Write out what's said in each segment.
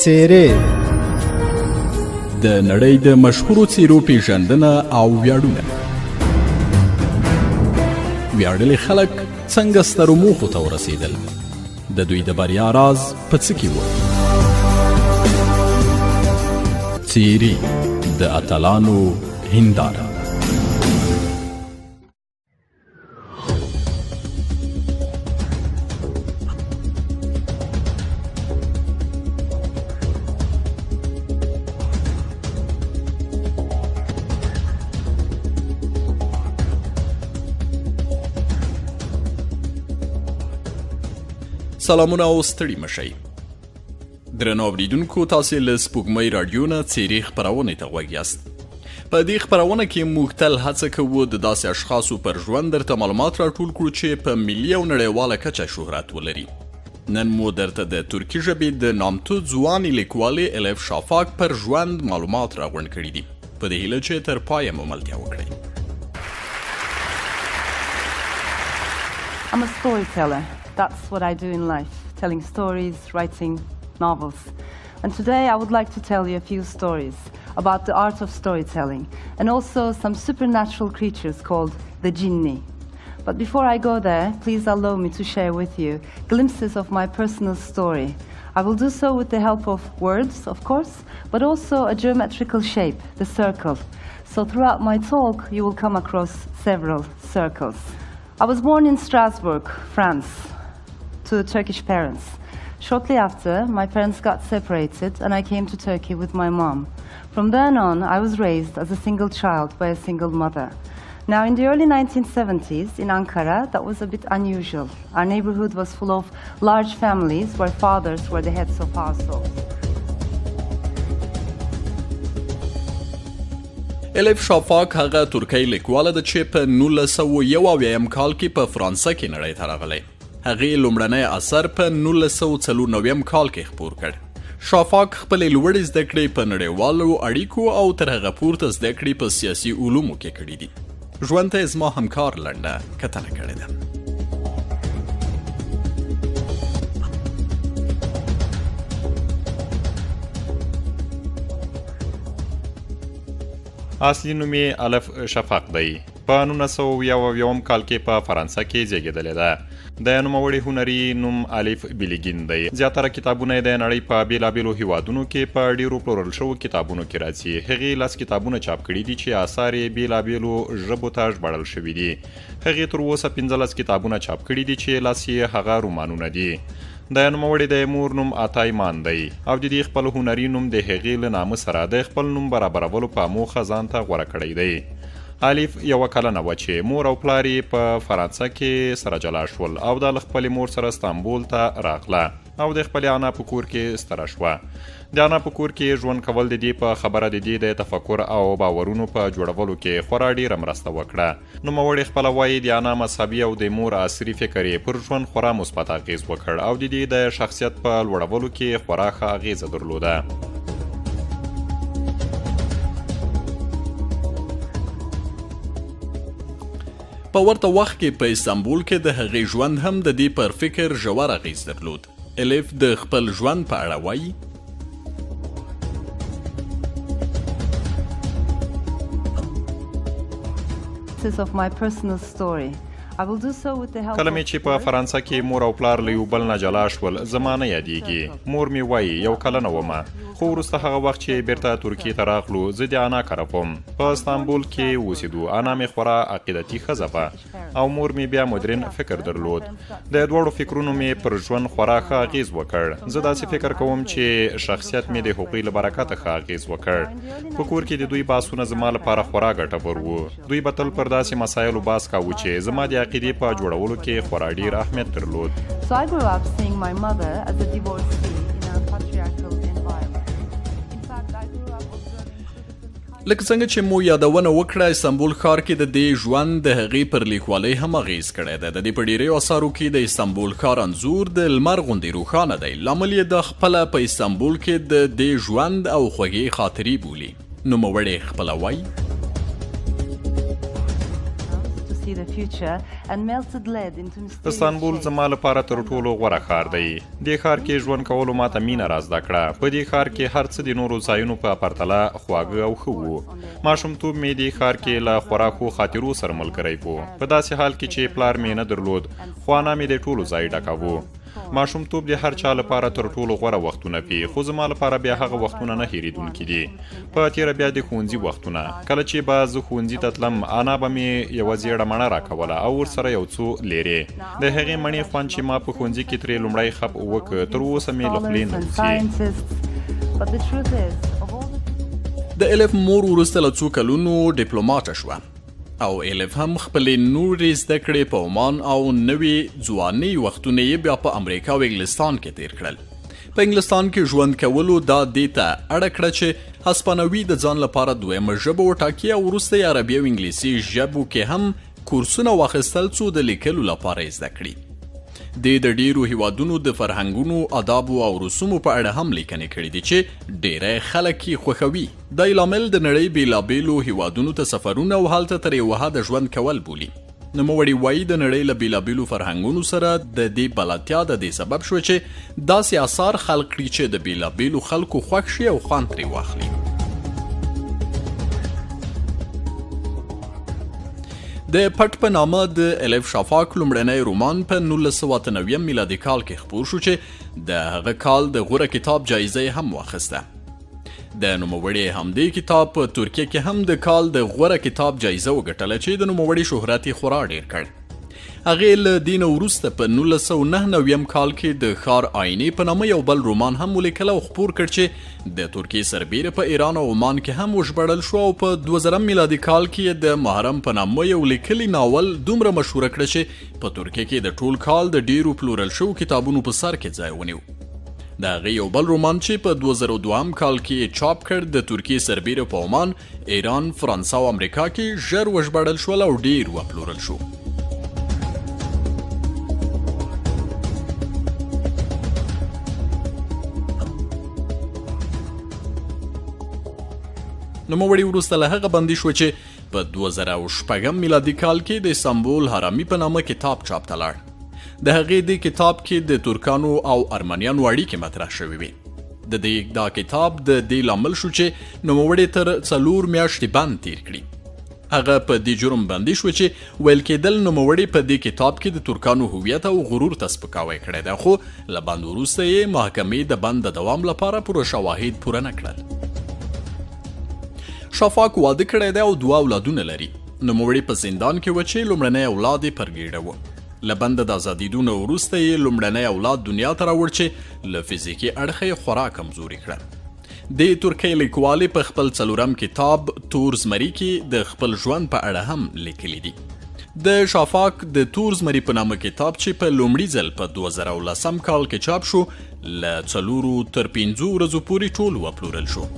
څېرې. د نړۍ د مشهورو څېرو پیژندنه او ویاړونه. ویاړلي خلک څنګه سترو موخو ته ورسېدل؟ د دوی د بریا راز په څه کې و؟ څېرې د اتلانو هنداره. سلامونه او ستړي مشئ. درنو اوریدونکو، تاسو له سپوږمۍ راډیو نه څیرې خپرونې ته غوږ یاست. په دې خپرونه کې موږ تل هڅه کوو د داسې اشخاصو پر ژوند درته معلومات راټول کړو چې په ملي او نړیواله کچه شهرت ولري. نن مو درته د ترکي ژبې د نامتو ځوانې لیکوالې الف شافاک پر ژوند معلومات راغونډ کړي دي، په دې هیله چې تر پایه مو ملتیا وکړئ. I'm a storyteller. That's what I do in life, telling stories, writing novels. And today I would like to tell you a few stories about the art of storytelling and also some supernatural creatures called the jinni. But before I go there, please allow me to share with you glimpses of my personal story. I will do so with the help of words, of course, but also a geometrical shape, the circle. So throughout my talk, you will come across several circles. I was born in Strasbourg, France, to Turkish parents. Shortly after, my parents got separated and I came to Turkey with my mom. From then on, I was raised as a single child by a single mother. Now, in the early 1970s in Ankara, that was a bit unusual. Our neighborhood was full of large families where fathers were the heads of households. الف شافاک هغه ترکۍ لیکواله ده چې په 1971 کال کې په فرانسه کې نړۍ ته راغلی. هغې لومړنی اثر په 1994 کال کې خپور کړ. شافاک خپلې لوړې زده کړې په نړیوالو اړیکو او تر هغه پورته زده کړې په سیاسي علومو کې کړې دي. ژوند ته یې زما همکار لنډه کتنه کړې ده. اصلي نوم یې الف شفق دی. په 1971 کال کې په فرانسه کې زیږېدلې ده. د نوموړي هنري نوم الف بیلیګین دی. زیاتره کتابونه یې د نړۍ په بیلابیلو هیوادونو کې په ډیرو پلورل شوو کتابونو کې راځي. هغې 10 کتابونه چاپ کړي دي چې آثار یې بیلابیلو ژبو ته ژباړل شوي دي. هغې تر اوسه 15 کتابونه چاپ کړي دي چې 10 یې هغه رومانونه دي. د نوموړي د مور نوم عطایمان دی او د دې خپل هنري نوم د هغې له نامه سره د خپل نوم برابرولو په موخه ځان ته غوره کړی دی. الف یوه کلنه وه چې مور او پلار یې په فرانسه کې سره جلا شول او دا له خپلې مور سره استانبول ته راغله او د خپلې انا په کور کې ستره شوه. د انا په کور کې ژوند کول د دې په خبره د دې د تفکر او باورونو په جوړولو کې خورا ډیره مرسته وکړه. نوموړې خپله وایي، د انا مذهبي او د مور عصري فکر یې پر ژوند خورا مثبت اغېز وکړ او د دې د شخصیت په لوړولو کې خورا ښه اغېزه درلوده. په ورته وخت کې په استانبول کې د هغې ژوند هم د دې پر فکر ژور اغېز درلود. الف د خپل ژوند په اړه وایي: Of my personal story. I will do so with the help کله مې of چې په words, فرانسه کې مور او پلار له یو بل نه جلا شول، زما نه یادېږي. مور مې وایي یو کلنه ومه، خو وروسته هغه وخت چې بیرته ترکیې ته راغلو، زه د انا کره وم. په استانبول کې اوسېدو. انا مې خورا عقیدتي ښځه وه او مور مې بیا مدرن فکر درلود. د دواړو فکرونو مې پر ژوند خورا ښه اغېز وکړ. زه داسې فکر کوم چې شخصیت مې د هغوی له برکته ښه اغېز وکړ. په کور کې د دوی بحثونه زما لپاره خورا ګټور وو. دوی به تل پر داسې مسایلو بحث کاوه چې زما د عقیدې په جوړولو کې خورا ډیر اهمیت درلود. So I grew up seeing my mother as a divorcee in a patriarchal environment. In fact, I grew up observing two different kinds لکه څنګه چې مو یادونه وکړه، استانبول ښار کې د دې ژوند د هغې پر لیکوالۍ هم اغېز کړی دی. د دې په ډیریو اثارو کې د استانبول ښار انځور د لمر غوندې روښانه دی. لامل یې د خپله په استانبول کې د دې ژوند او خوږې خاطرې بولي. نوموړې خپله وایي: to see see the future and melted lead into mysterious استانبول shapes. زما لپاره تر ټولو غوره ښار دی. دې ښار کې ژوند کولو ماته مینه را زده کړه. په دې ښار کې هر څه د نورو ځایونو په پرتله خواږه او ښه وو. ماشومتوب مې دې ښار کې له خورا ښو خاطرو سره ملګری وو. په داسې حال کې چې پلار مې نه درلود، خو انا مې د ټولو ځای ډکاوه. ماشومتوب د هر چا لپاره تر ټولو غوره وختونه وي، خو زما لپاره بیا هغه وختونه نه هېرېدونکي دي. په تېره بیا د ښوونځي وختونه. کله چې به زه ښوونځي ته تلم، انا به مې یوه زیړه مڼه راکوله او ورسره یو څو لیرې. د هغې مڼې خوند چې ما په ښوونځي کې ترې لومړی خپ وکه، تر اوسه مې له خولې نه وځي. د الف مور وروسته له څو کلونو ډیپلوماټه شوه. او الف هم خپلې نورې زده کړې په عمان او نوې ځوانۍ وختونه یې بیا په امریکا او انګلستان کې تیر کړل. په انګلستان کې ژوند کولو دا دې ته اړه کړه چې هسپانوي د ځان لپاره دویمه ژبه وټاکي او وروسته یې عربي او انګلیسي ژبو کې هم کورسونه واخیستل څو د لیکلو لپاره یې زده کړي. دې د ډیرو هیوادونو د فرهنګونو، آدابو او رسومو په اړه هم لیکنې کړې دي چې ډیری خلک یې خوښوي. دا یې لامل د نړۍ بېلابېلو هیوادونو ته سفرونه او هلته تر یوه حده ژوند کول بولي. نوموړې وايي، د نړۍ له بېلابېلو فرهنګونو سره د دې بلدتیا د دې سبب شوه چې داسې اثار خلق کړي چې د بېلابېلو خلکو خوښ شي او خوند ترې واخلي. د پټ په نامه د الف شافاک لومړنی رومان په 1998 میلادي کال کې خپور شو چې د هغه کال د غوره کتاب جایزه یې هم واخیسته. د نوموړي همدې کتاب په ترکیه کې هم د کال د غوره کتاب جایزه وګټله چې د نوموړي شهرت یې خورا ډیر کړ. هغې له دې نه وروسته په 1999 کال کې د ښار آینې په نامه یو بل رومان هم ولیکل او خپور کړ چې د ترکیې سربیره په ایران او عمان کې هم وژباړل شو او په 2000 میلادي کال کې یې د محرم په نامه یو لیکلي ناول دومره مشهوره کړه چې په ترکیه کې د ټول کال د ډیرو پلورل شوو کتابونو په سر کې ځای ونیو. د هغې یو بل رومان چې په 2002 کال کې یې چاپ کړ د ترکیې سربیره په عمان، ایران، فرانسه او امریکا کې ژر وژباړل شول او ډیر وپلورل شو. نوموړې وروسته له هغه بندي شوه چې په 2006 میلادي کال کې د استانبول حرامي په نامه کتاب چاپ ته لاړ. د هغې دې کتاب کې د ترکانو او ارمنیانو اړیکې مطرح شوې وې. د دې دا کتاب د دې لامل شو چې نوموړې تر 4 میاشتې بند تیر کړي. هغه په دې جرم بندي شو چې ویل کېدل نوموړې په دې کتاب کې د ترکانو هویت او غرور ته سپکاوی کړی دی، خو له بند وروسته یې محکمې د بند د دوام لپاره پوره شواهد پوره نه کړل. شافاک واده کړی دی او 2 اولادونه لري. نوموړې په زندان کې وه چې لومړنی اولاد یې پر ګېډه و. له بنده د ازادېدو نه وروسته یې لومړنی اولاد دنیا ته راوړ چې له فزیکي اړخه یې خورا کمزوري کړه. دې ترکۍ لیکوالې په خپل څلورم کتاب تور زمري کې د خپل ژوند په اړه هم لیکلي دي. د شافاک د تور زمري په نامه کتاب چې په لومړي ځل په 2010 کال کې چاپ شو، له 4 تر 5 ورځو پورې ټول وپلورل شو.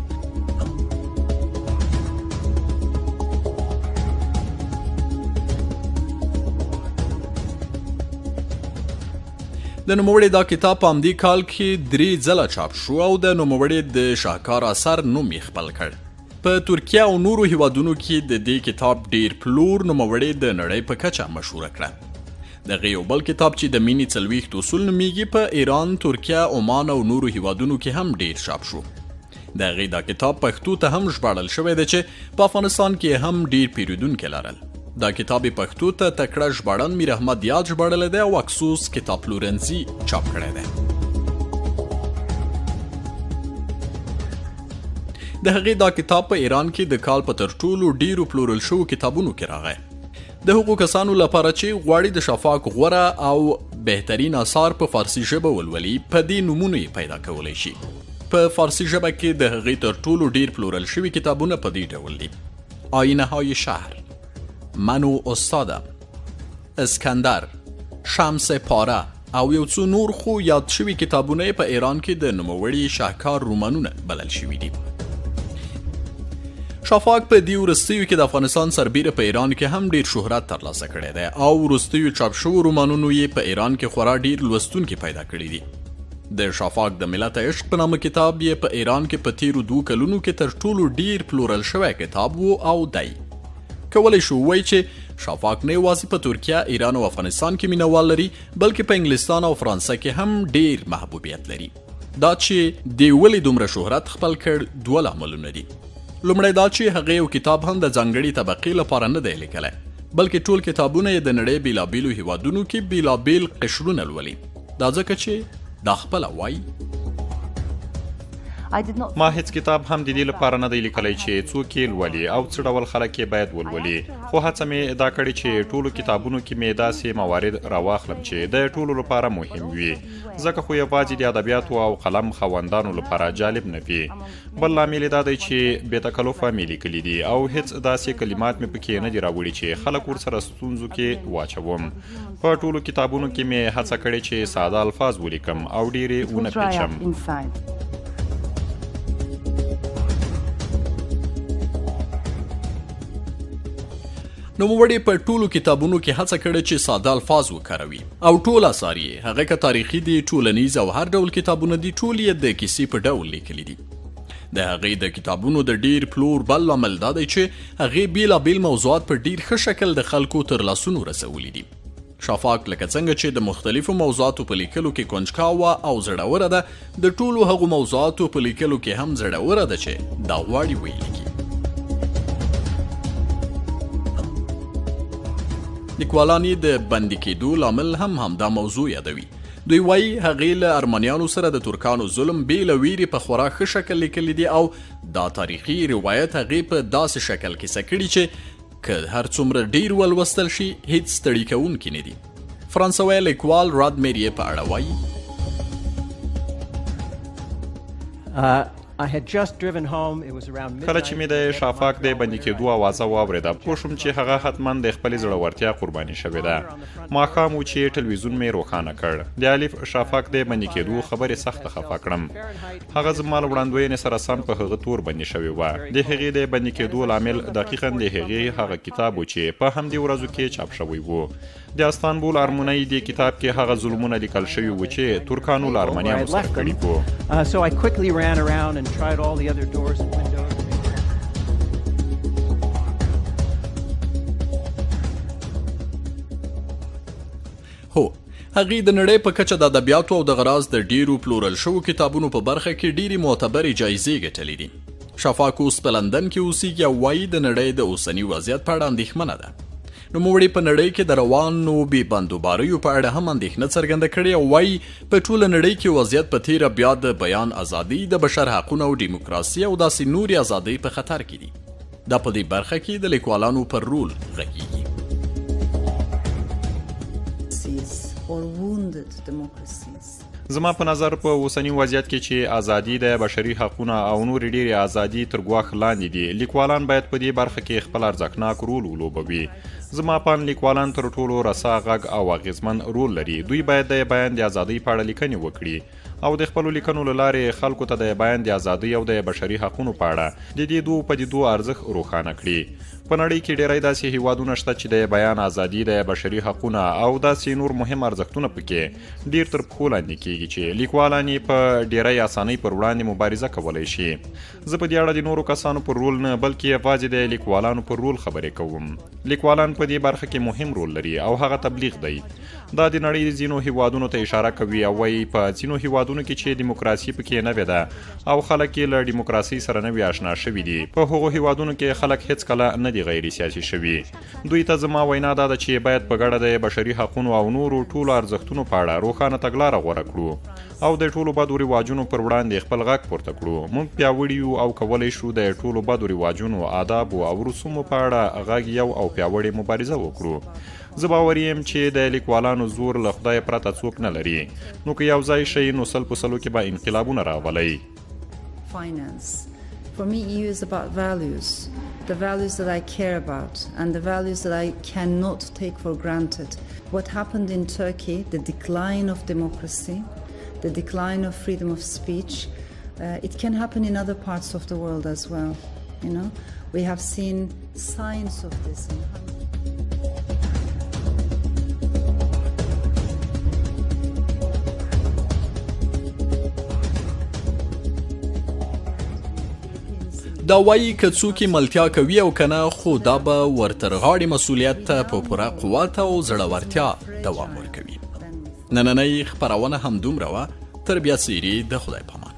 د نوموړې دا کتاب په همدې کال کې 3 ځله چاپ شو او د نوموړې د شاهکار اثر نوم یې خپل کړ. په ترکیه او نورو هیوادونو کې د دې کتاب ډیر پلور نوموړې د نړۍ په کچه مشهوره کړه. د هغې یو بل کتاب چې د مینې 40 اصول نومیږي په ایران، ترکیه، عمان او نورو هیوادونو کې هم ډیر چاپ شو. د هغې دا کتاب پښتو ته هم ژباړل شوی دی چې په افغانستان کې هم ډیر پیرودونکي لرل. دا کتاب یې پښتو ته تکړه ژباړن میر احمد یاد ژباړلی دی او اکسوس کتاب پلورنځي چاپ کړی دی. د هغې دا کتاب په ایران کې د کال په تر ټولو ډیرو پلورل شوو کتابونو کې راغی. د هغو کسانو لپاره چې غواړي د شفاک غوره او بهترین آثار په فارسي ژبه ولولي، په دې نومونو یې پیدا کولی شي. په فارسي ژبه کې د هغې تر ټولو ډیر پلورل شوي کتابونه په دې ډول دي: آینه های شهر، من و استادم، اسکندر، شمس پاره او یو څو نور خو یاد شوي کتابونه یې په ایران کې د نوموړي شاهکار رومانونه بلل شوي دي. شافاک په دې وروستیو کې د افغانستان سربیره په ایران کې هم ډیر شهرت ترلاسه کړی دی او وروستیو چاپ شوو رومانونو یې په ایران کې خورا ډیر لوستونکي پیدا کړي دي. د شافاک د ملت عشق په نامه کتاب یې په ایران کې په تیرو 2 کلونو کې تر ټولو ډیر پلورل شوی کتاب و او دی. کولی شو ووایو چې شافاک نه یوازې په ترکیه، ایران او افغانستان کې مینوال لري، بلکې په انګلستان او فرانسه کې هم ډیر محبوبیت لري. دا چې دې ولې دومره شهرت خپل کړ، دوه لاملونه دي. لومړی دا چې هغې یو کتاب هم د ځانګړې طبقې لپاره نه دی لیکلی، بلکې ټول کتابونه یې د نړۍ بیلابیلو هیوادونو کې بیلابیل قشرونه لولي. دا ځکه چې دا خپله وایي. ما هیڅ کتاب هم د دې لپاره نه دی لیکلی چې څوک یې لولي او څه ډول خلک یې باید ولولي، خو هڅه مې دا کړې چې ټولو کتابونو کې مې داسې موارد راواخلم چې د ټولو لپاره مهم وي، ځکه خو یوازې د ادبیاتو او قلم خاوندانو لپاره جالب نه وي. بل لامل یې دا دی چې بې تکلفه مې لیکلي دي او هیڅ داسې کلمات مې پکې نه دي راوړي چې خلک ورسره ستونزو کې واچوم. په ټولو کتابونو کې مې هڅه کړې چې ساده الفاظ ولیکم او ډېر یې ونه پېچم. نوموړي په ټولو کتابونو کې هڅه کړې چې ساده الفاظ وکاروي او ټول اثار یې، هغه که تاریخي دي، ټولنیز او هر ډول کتابونه دي، ټول یې د کیسې په ډول لیکلي دي. د هغې د کتابونو د ډیر پلور بل لامل دا دی چې هغې بیلابیل موضوعات په ډیر ښه شکل د خلکو تر لاسونو رسولي دي. شافاک لکه څنګه چې د مختلفو موضوعاتو په لیکلو کې کنجکاوه او زړوره ده، د ټولو هغو موضوعاتو په لیکلو کې هم زړوره ده چې دا غواړي ویې لیکي. لیکوالان یې د بندي کېدو لامل هم همدا موضوع یادوي. دوی وایي هغې له ارمنیانو سره د ترکانو ظلم بې له ویرې په خورا ښه شکل لیکلی دی او دا تاریخي روایت هغې په داسې شکل کیسه کړي چې که هر څومره ډیر ولوستل شي هیڅ ستړي کوونکي نه دي. فرانسوی لیکوال رادمیر یې په اړه وایي: کله چې مې د شافاک د بندي کېدو اوازه واورېده، پوه شوم چې هغه حتما د خپلې زړورتیا قرباني شوې ده. ماښام و چې ټلویزیون مې روښانه کړ. د الف شافاک د بندي کېدو خبرې سخته خفه کړم. هغه زما له وړاندوینې سره سم په هغه تور بندي شوې وه. د هغې د بندي کېدو لامل دقیقاً د هغې هغه کتاب و چې په همدې ورځو کې چاپ شوی و. د استانبول ارمونۍ دې کتاب کې هغه ظلمونه لیکل شوي وو چې ترکانو له ارمنیانو سره کړي وو. هو، هغې د نړۍ په کچه د ادبیاتو او دغه راز د ډیرو پلورل شوو کتابونو په برخه کې ډیرې معتبرې جایزې ګټلې دي. شفاک اوس په لندن کې اوسیږي او وایي د نړۍ د اوسني وضعیت په اړه اندېښمنه ده. نوموړې په نړۍ کې د روانو بې بندوباریو په اړه هم اندېښنه څرګنده کړې او وایي په ټوله نړۍ کې وضعیت په تېره بیا د بیان ازادي، د بشر حقونه او ډیموکراسي او داسې نورې ازادۍ په خطر کې دي. دا په دې برخه کې د لیکوالانو پر رول غږیږي. زما په نظر په اوسني وضعیت کې چې ازادي، د بشري حقونه او نورې ډېرې ازادي تر ګواښ لاندې دي، لیکوالان باید په دې برخه کې خپل ارزښتناک رول ولوبوي. زما په اند لیکوالان تر ټولو رسا غږ او اغېزمن رول لري. دوی باید د بیان د ازادۍ په اړه لیکنې وکړي او د خپلو لیکنو له لارې خلکو ته د بیان د ازادۍ او د بشري حقونو په اړه د دې دوو پدیدو ارزښت روښانه کړي. په نړۍ کې ډیری داسې هیوادونه شته چې د بیان ازادي، د بشري حقونه او داسې نور مهم ارزښتونه پکې ډیر تر پښو لاندې کیږي چې لیکوالان یې په ډیری اسانۍ پر وړاندې مبارزه کولی شي. زه په دې اړه د نورو کسانو پر رول نه، بلکې یوازې د لیکوالانو پر رول خبرې کوم. لیکوالان په دې برخه کې مهم رول لري او هغه تبلیغ دی. دا د نړۍ ځینو هیوادونو ته اشاره کوي او وایي په ځینو هیوادونو کې چې دیموکراسي پکې نوې ده او خلک یې له دیموکراسۍ سره نوي آشنا شوي دي، په هغو هیوادونو کې خلک هیڅکله نه دي غیر سیاسي شوي. دوی ته زما وینا دا ده چې باید په ګډه د بشري حقونو او نورو ټولو ارزښتونو په اړه روښانه تګلاره غوره کړو او د ټولو بدو رواجونو پر وړاندې خپل غږ پورته کړو. موږ پیاوړي یو او کولی شو د ټولو بدو رواجونو، آدابو او رسومو په اړه غږ یو او پیاوړې مبارزه وکړو. زه باوري یم چې د لیکوالانو زور له خدای پرته څوک نه لري، نو که یو ځای شئ نو 100 په 100 کې به انقلابونه راولئ. Finance. For me, EU is about values, the values that I care about and the values that I cannot take for granted. What happened in Turkey, the decline of democracy, the decline of freedom of speech, it can happen in other parts of the world as well. You know, we have seen signs of this in Hungary. د دا وایي که څوک یې ملتیا کوي او که نه، خو دا به ورتر غاړې مسوولیت ته په پوره قوت او زړورتیا دوام ورکوي. نننۍ خپرونه همدومره وه، تر بیا څیرې د خدای پامان.